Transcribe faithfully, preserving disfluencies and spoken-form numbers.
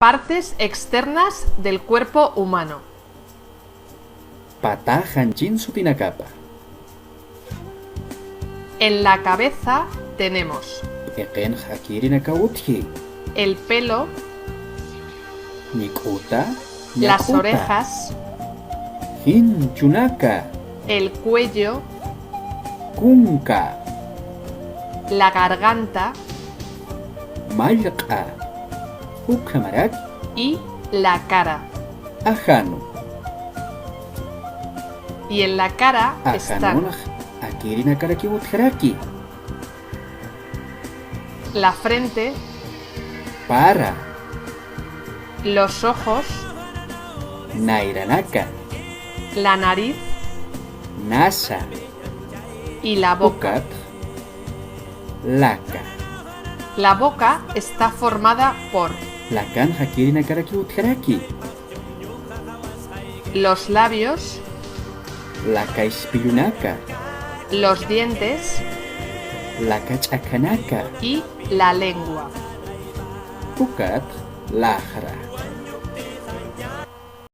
Partes externas del cuerpo humano. Pataxan chin sutinakapa. En la cabeza tenemos. P'iqinx akirinakaw utji. El pelo. Ñik'uta. Las orejas. Jinchunaka. El cuello. Kunka. La garganta. Mallq'a. Ukhamarak. Y la cara. Ajanu. Y en la cara están. Ajanunx akirinakaraki utjaraki. La frente. Para. Los ojos. Nayranaka. La nariz. Nasa. Y la boca. Ukat. Laka. La boca está formada por. Lakan akirinakaraki utjaraki. Los labios. Laka ispillunaka. Los dientes. Laka ch'akanaka. Y la lengua. Ukat laxra.